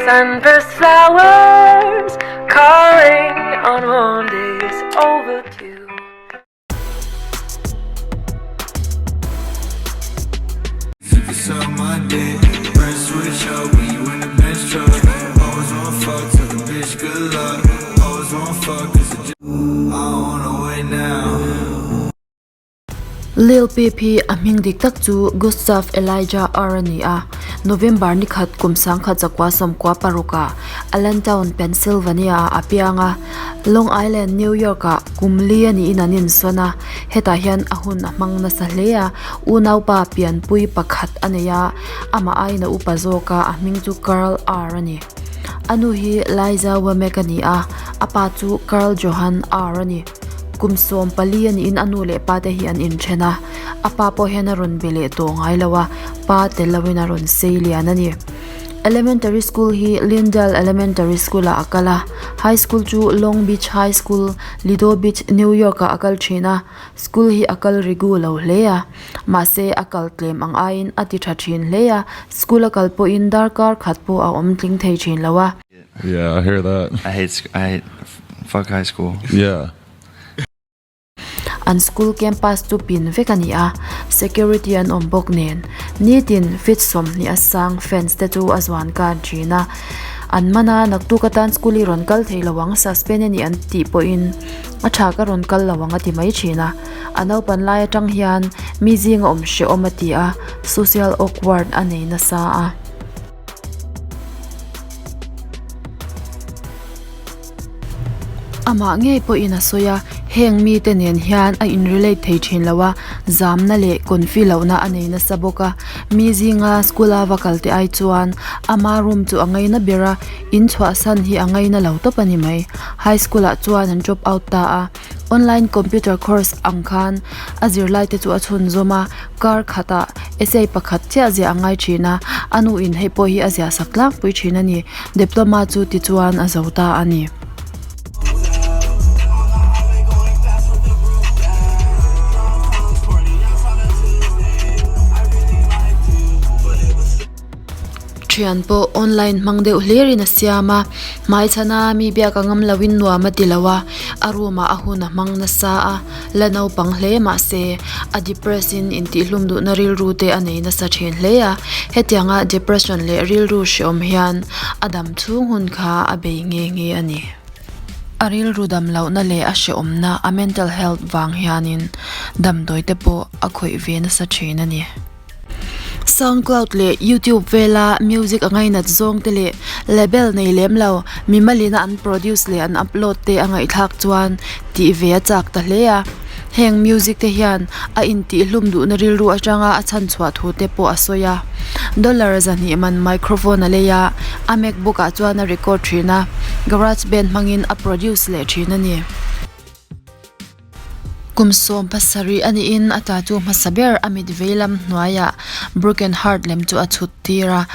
Sunburst flowers calling on warm days overdue. Lil Peep hi a hming dik tak chu Gustav Elijah R a ni a, November ni khat kum 1996 ah Allentown, Pennsylvania ah a piang a, Long Island, New York ah kum li a niin an insawn a, hetah hian a hun a hmang nasa hle a, unaupa pianpui pakhat a nei a, amah aiin a upa zawk a, a hming chu Carl R a ni. A nu hi Liza Womack a ni a, a pa chu Carl Johan R a ni. Kum 14 a niin a nu leh pa te hi an inthen a, a pa pawh hian a rawn be leh tawh ngai lo a, pa tel loin a rawn sei lian a ni. Elementary School hi Lindale Elementary School ah a kal a, High School chu Long Beach High School, Lido Beach, New York ah a kal thin a, school hi a kal rigu lo hle a, mahse a kal tlem ang aiin a ti tha thin hle a, school a kal pawhin darkar khat pawh a awm tling thei thin lo a. Yeah, I hear that. I hate I hate fuck high school. Yeah. An school campus chu pin vek a ni a, security an awm bawk nen nitin feet 20 a sang fence te chu a zuan kan thin a, an man a naktuk atan school hi rawn kal thei lo ang suspend a nih an tih pawhin a tha ka rawn kal lo ang a ti mai thin a, a naupan lai atang hian mi zinga awm hrehawm a ti a, social awkward a nei nasa a. Amah ngei pawhin a sawi a, heng mite nen hian a in relate thei thin lo a, zamna leh confi lohna a nei nasa bawk a, mi zinga school a va kal te ai chuan ama room chu a ngaina ber a, in chhuahsan hi a ngaina lo tawp a ni mai. High school ah chuan an drop out ta a. Online computer course ang khan a zirlai te chu a chhunzawm a, kar khatah essay pakhat chiah ziah a ngai thin a, a nu in hei pawh hi a ziah sak tlangpui thin a ni. Diploma chu tichuan a zo ta a ni. Thian pawh online hmang deuh hlirin a siam a, hmaichhana mi biak a ngam loin nuam a ti lo a, a room ah a hun a hmang nasa a, la naupang hle mahse a depress in intihhlum duhna rilru te a nei nasa thin hle a, hetianga depression leh rilru hreawm hian a dam chhung hun kha a bei nghe nghe a ni. A rilru dam lohna leh a hreawmna a mental health vang hianin damdawi te pawh a khawih ve nasa thin a ni. Soundcloud leh YouTube vela music a ngainat zawng te leh label nei lem lo mimalina an produce leh an upload te a ngaihthlak chuan tih ve a chak ta hle a. Heng music te hian a intihhlum duhna rilru atanga a chhan chhuah thu te pawh a sawi a. Dollar 200 man microphone a lei a, a MacBook ah chuan a record thin a, GarageBand hmangin a produce leh thin a ni. Kum 17 a niin a tattoo hmasa ber a mit vei lam hnuaiah broken heart lem chu a chhut tir a,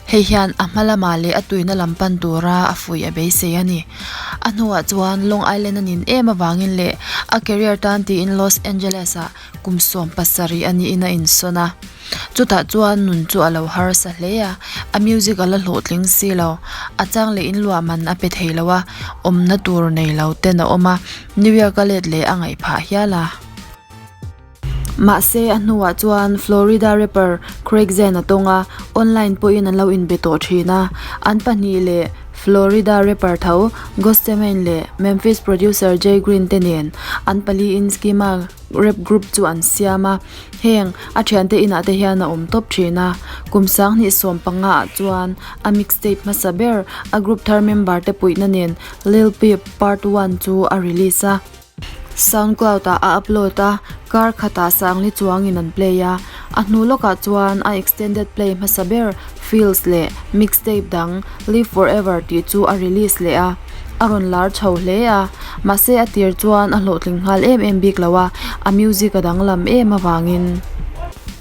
hei hian a hma lamah leh a tuina lam pan tura a fuih a beisei a ni. A hnuah chuan Long Island a nin em avangin leh a career tan tiin Los Angeles ah kum 17 a niin a insawn a. Chutah chuan nun chu a lo harsa hle a, a music a la hlawhtling si lo. A chang leh inluah man a pe thei lo a, awmna tur nei lo ten a awm a, New York a let leh a ngaih phah hial a. Mahse a hnuah chuan Florida rapper Craig Zen a tawng a, online pawhin an lo inbe tawh thin a, an pahnih leh Florida rapper tho Ghostemane leh Memphis producer Jay Green te nen an paliin Skima rap group chu an siam a, heng a thiante inah te hian a awm tawp thin a, kum 2015 ah chuan a mixtape hmasa ber a group thar member te puihna nen Lil Peep Part One chu a release a, SoundCloud ah a upload a, kar khatah sangli chuangin an play a, a hnu lawkah chuan a extended play hmasa ber Feels leh mixtape dang Live Forever tih chu a release leh a. A rawn lar chho hle a, mahse a tir chuan a hlawhtling nghal em em bik lo a, a music a danglam em avangin.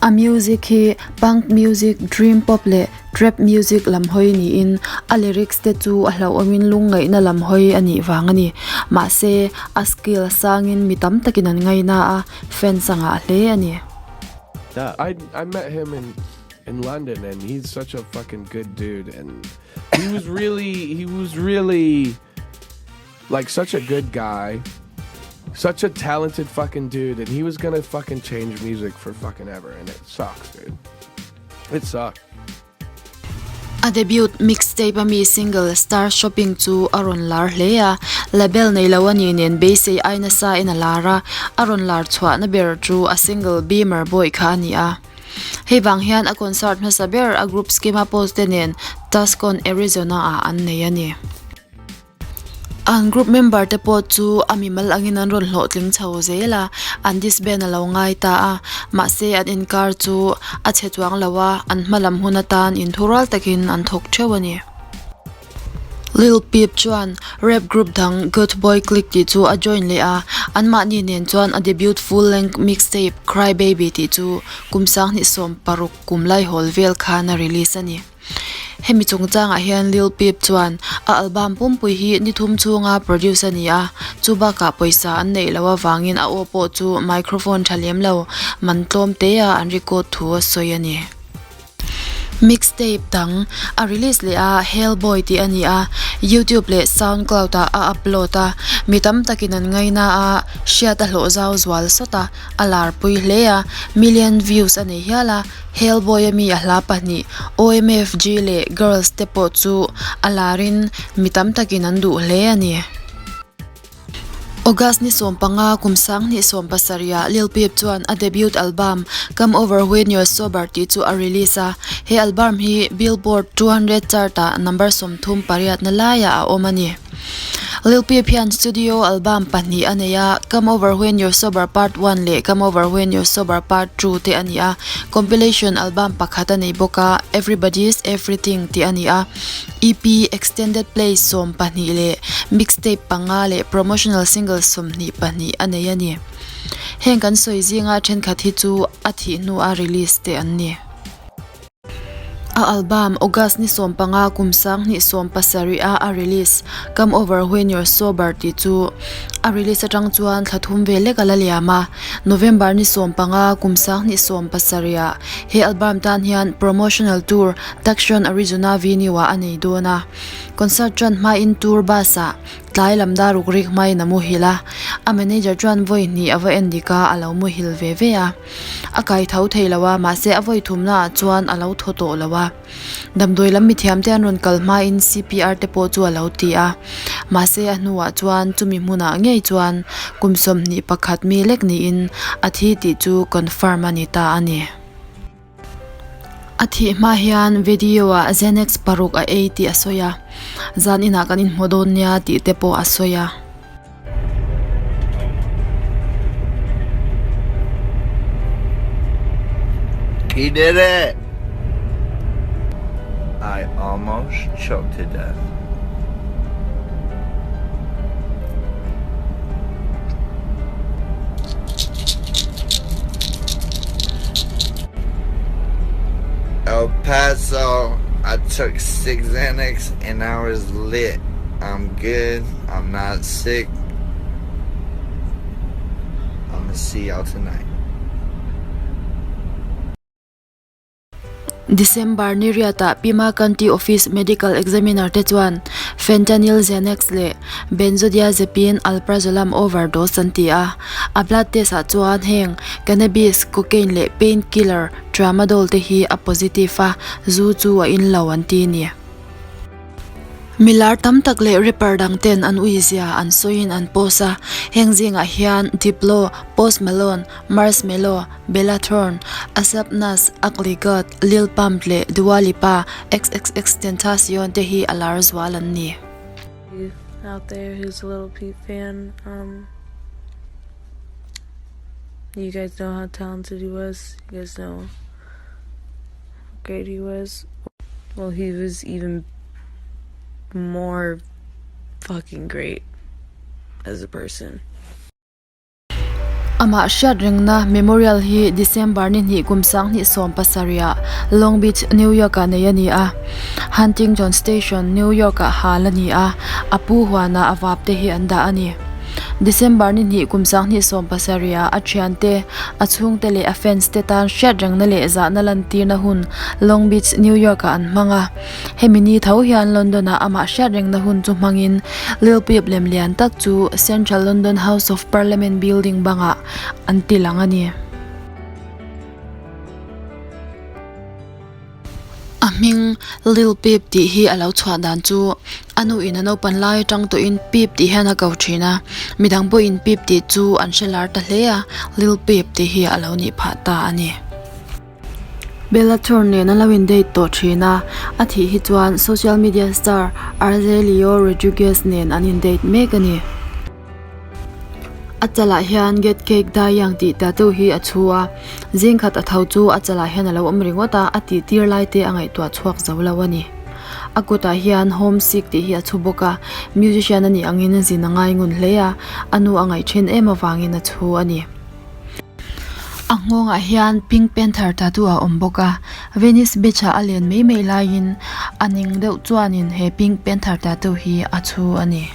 A music hi punk music, dream pop leh trap music lam hawi niin a lyrics te chu a hlauhawmin lungngaihna lam hawi a nih vang a ni. Mahse, a skill a sangin mi tam takin an ngaina a, fans a ngah hle a ni. I I met him in in London and he's such a fucking good dude and. He was really he was really like such a good guy. Such a talented fucking dude and he was going to fucking change music for fucking ever and it sucks, dude. It sucks. A debut mixtape a mi single Star Shopping chu a rawn lar hle a, label nei lo a nih nen beisei ai nasa in a lar a, a rawn lar chhuahna ber chu a single Beamer Boy kha a ni a. Hei vang hian a concert hmasa ber a group Schema Post te nen Tucson, Arizona ah an nei a ni. An group member te pawh chu a mimal angin an rawn hlawhtling chho zel a, an disband a lo ngai ta a, mahse an inkar chu a chhe chuang lo a, an hma lam hun atan inthurual takin an thawk theuh a ni. Lil Peep chuan rap group dang Good Boy Clique tih chu a join leh a, anmahni nen chuan a debut full length mixtape Cry Baby tih chu kum 2016 kum laihawl vel khan a release a ni. Hemi chungchangah hian Lil Peep chuan a album pumpui hi ni thum chhunga produce a ni a, chu bakah pawisa an neih loh avangin a aw pawh chu microphone tha lem lo man tlawm te a an record thu a sawi a ni. Mixtape dang a release leh a Hellboy tih a ni a, YouTube leh SoundCloud ah a upload a, mi tam takin an ngaina a, hriat a hlawh zau zual sawt a, a larpui hle a, million views a nei hial a. Hellboy a mi a hla pahnih OMFG leh Girls te pawh chu a larin mi tam takin an duh hle a ni. August ni 15 kum 2017 ah Lil Peep chuan a debut album Come Over When You're Sober tih chu a release a, he album hi Billboard 200 chart ah number 38 na laiah a awm a ni. Lil Peep hian studio album pahnih a nei a, Come Over When You're Sober Part One leh Come Over When You're Sober Part Two te a ni a. Compilation album pakhat a nei bawk a, Everybody's Everything tih a ni a. EP, extended play 12 leh mixtape panga leh promotional single 22 a nei a ni. Heng kan sawi zinga thenkhat hi chu a thih hnua release te an ni. A album August ni 15 kum 2017 a a release Come Over When You're Sober tih chu a release atang chuan thla thum vel lek a la liam a. November ni 15 kum 2017 ah he album tan hian promotional tour Tucson, Arizona venue ah a nei dawn a. Concert chuan hmain tour bus ah tlai lam dar ruk rik hmain a muhil a. A manager chuan vawi hnih a va en dik a, a lo muhil ve ve a. A kai tho thei lo a, mahse a vawi thumna ah chuan a lo thaw tawh lo a. Damdawi lam mithiam te an rawn kal hmain CPR te pawh chu a lo ti a. Mahse a hnuah chuan chumi hmunah ngei chuan kum 21 mi lek niin a thi tih chu confirm a ni ta a ni. A thih hma hian video ah Xanax paruk a ei tih a sawi a, zan inah kan inhmu dawn nia tih te pawh a sawi a. He did it! I almost choked to death. El Paso, I took six Xanax and I was lit. I'm good. I'm not sick. I'm gonna see y'all tonight. December ni riatah Pima County Office Medical Examiner te chuan Fentanyl Xanax leh Benzodiazepine Alprazolam overdose an ti a. A blood test ah chuan heng cannabis, cocaine leh pain killer Tramadol te hi a positive a, zu chu a in lo an ti a ni. Milar tam tak leh rapper dang ten an ui zia an sawiin an post a, heng zingah hian Diplo, Post Malone, Marshmello, Bella Thorne, Asap Nas, Ugly God, Lil Pump leh Dua Lipa, XXXTentacion te hi a lar zual an ni. Out there who's a Lil Peep fan um you guys know how talented he was you guys know how great he was well he was even more fucking great as a person. Amah hriat rengna memorial hi December ni hnih kum 2017 ah Long Beach, New York ah nei a ni a. Huntington Station, New York ah hal a ni a, a pu huanah a vap te hi an dah a ni. December ni hnih kum 2017 ah a thiante, a chhungte leh a fans te tan hriatrengna leh zahna lantirna hun Long Beach, New York ah an hmang a. Hemi ni tho hian London ah amah hriatrengna hun chu hmangin Lil Peep lem lian tak chu Central London House of Parliament building bangah an ti lang a ni. A hming Lil Peep tih hi a lo chhuah dan chu a nu in a naupan lai atang tawhin Peep tih hian a ko thin a, midang pawhin Peep tih chu an hre lar ta hle a, Lil Peep tih hi a lo nih phah ta a ni. Bella Thorne nen a lo in date tawh thin a, a thih hi chuan social media star Arzelio Rodriguez nen an in date mek a ni. A chalah hian get cake dai ang tih tattoo hi a chhu a, zing khat a tho chu a chalah hian a lo awm ringawt a, a tih tir lai te a ngaihtuah chhuak zo lo a ni. A kutah hian home sick tih hi a chhu bawk a, musician a nih angin zin a ngai ngun hle a, a nu a ngaih thin em avangin a chhu a ni. A nghawngah hian pink panther tattoo a awm bawk a, Venice beach ah a len mai mai laiin a ning deuh chuanin he pink panther tattoo hi a chhu a ni.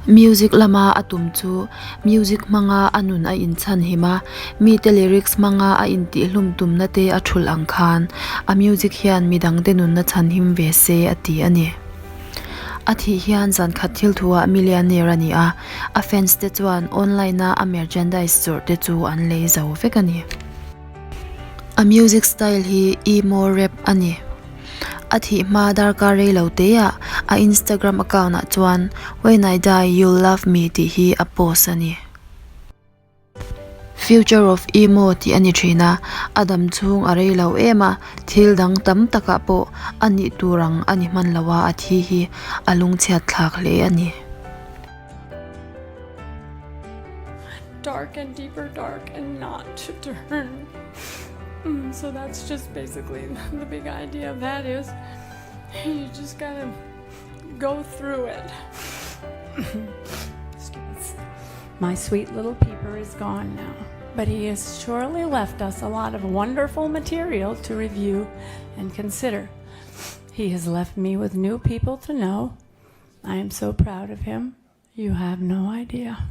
Music lama a tum chu music hmanga a nun a inchhan him a, mite lyrics hmanga a intihhlum tumna te a thulh ang khan a music hian midangte nunna chhan him ve se a ti a ni. A thih hian zan khat thil thuah millionaire a ni a, a fans te chuan online a a merchandise zawrh te chu an lei zo vek a ni. A music style hi emo rap a ni. A thih hma darkar rei lo teah a Instagram account ah chuan When I die you'll love me tih hi a post a ni. Future of emo tih a ni thin a, a dam chhung a rei lo em a, thil dang tam takah pawh a nih tur ang a ni hman lo a, a thi hi a lungchhiat thlak hle a ni. Dark and deeper dark and not to turn. Mm, so that's just basically the big idea of that is you just gotta go through it. My sweet little peeper is gone now, but he has surely left us a lot of wonderful material to review and consider. He has left me with new people to know. I am so proud of him. You have no idea.